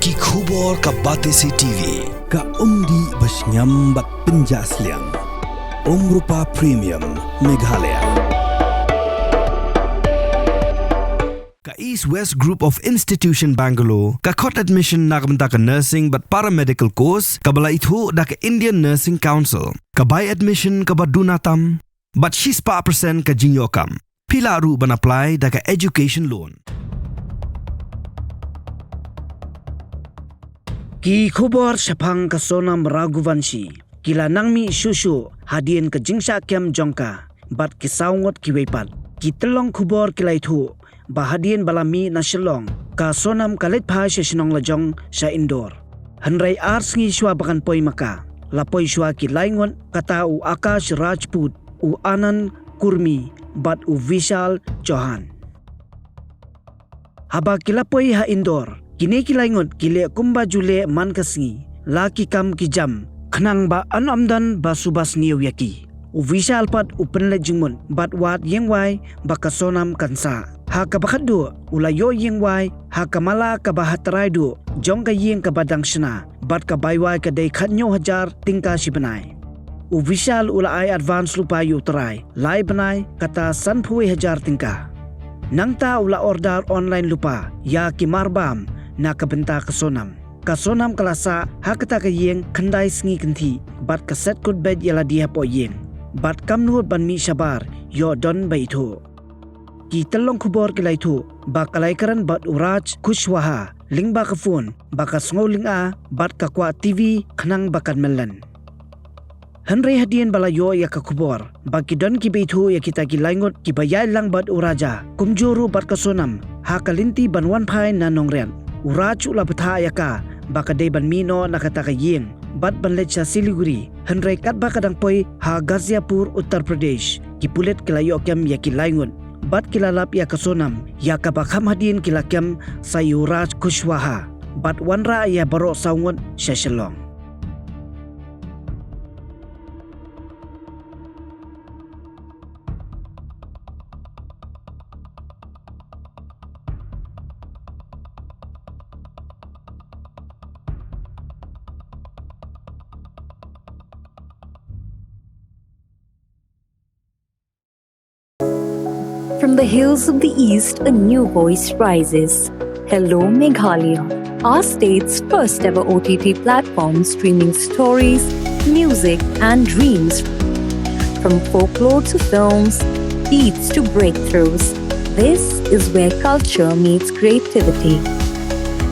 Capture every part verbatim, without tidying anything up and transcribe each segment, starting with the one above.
Ki khubor ka Batesi T V, ka umdih ba shngiam bad pynjah sliang. Umrupa Premium, Meghalaya. Ka East West Group of Institution Bangalore ka khot admission na ka bynta ka nursing bad paramedical course kaba la ithuh da ka Indian Nursing Council. Ka bai admission kaba duna tam bad shispah percent ka jingïoh kam. Phi lah ruh ban apply da ka education loan. Ki khubor shaphang ka Sonam Raghuvanshi ki la nang mih shuh shuh hadien ka jingshah kem jong ka bad ki saw ngut kiwei pat. Ki tyllong khubor ki la ithuh ba hadien ba la mih na Shillong, ka Sonam ka leit phai sha shnong la jong sha Indore. Hynrei ar sngi shuwa ba kan poi ma ka, la poi shuwa ki lai ngut, kata u Akash Rajput, u Anand Kurmi bad u Vishal Chauhan. Haba ki la poi ha Indore, kine ki lai ngut ki leh kumba ju leh man ka sngi, la ki kam ki jam, khnang ba yn ym don ba suba sniew ïa ki. U Vishal pat u pynleit jingmut bad wad ïing wai ba ka Sonam kan sah. Ha kaba khatduh u la ïoh ïing wai ha ka mala kaba ha trai duh jong ka ïing kaba dang shna, bad ka bai wai ka dei khathynñiew hajar tyngka shi bnai. U Vishal u la ai advance lypa ïa u trai lai bnai, kata sanphew hajar tyngka. Nangta u la order online lypa ïa ki marbam na ka bynta ka Sonam. Ka Sonam ka la sah ha kata ka ïing khyndai sngi kynthih bad ka set kut beit ïa lade hapoh ïing, bad kam nud ban mih shabar ïoh don ba ithuh. Ki tyllong khubor ki la ithuh ba ka la ïakren bad u Raj Kushwaha lyngba ka phone, ba ka sngew lynga bad ka kwah T V khnang ba kan myllen. Hynrei hadien ba la ïoh ïa ka khubor ba ki don kiba ithuh ïa kita ki lai ngut kiba ïaid lang bad u Raja, kumjuh ruh bad ka Sonam ha ka lynti ban wan phai na Nongriat, u Raj u la bthah ïa ka ba ka dei ban mih noh na kata ka ïing bad ban leit sha Siliguri. Hynrei katba ka dang poi ha Ghaziapur, Uttar Pradesh, ki pulit ki la ïoh kem ïa ki lai ngut bad ki la lap ïa ka Sonam ïa kaba kham hadien ki la kem sa ïa u Raj Kushwaha, bad wanrah ïa baroh saw ngut sha Shillong. From the hills of the East, a new voice rises. Hello, Meghalaya, our state's first ever O T T platform streaming stories, music, and dreams. From folklore to films, beats to breakthroughs, this is where culture meets creativity.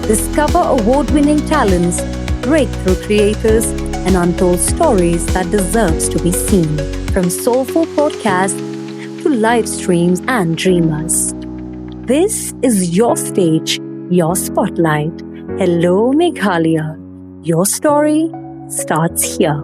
Discover award winning talents, breakthrough creators, and untold stories that deserves to be seen. From soulful podcasts to live streams and dreamers. This is your stage, your spotlight. Hello, Meghalaya. Your story starts here.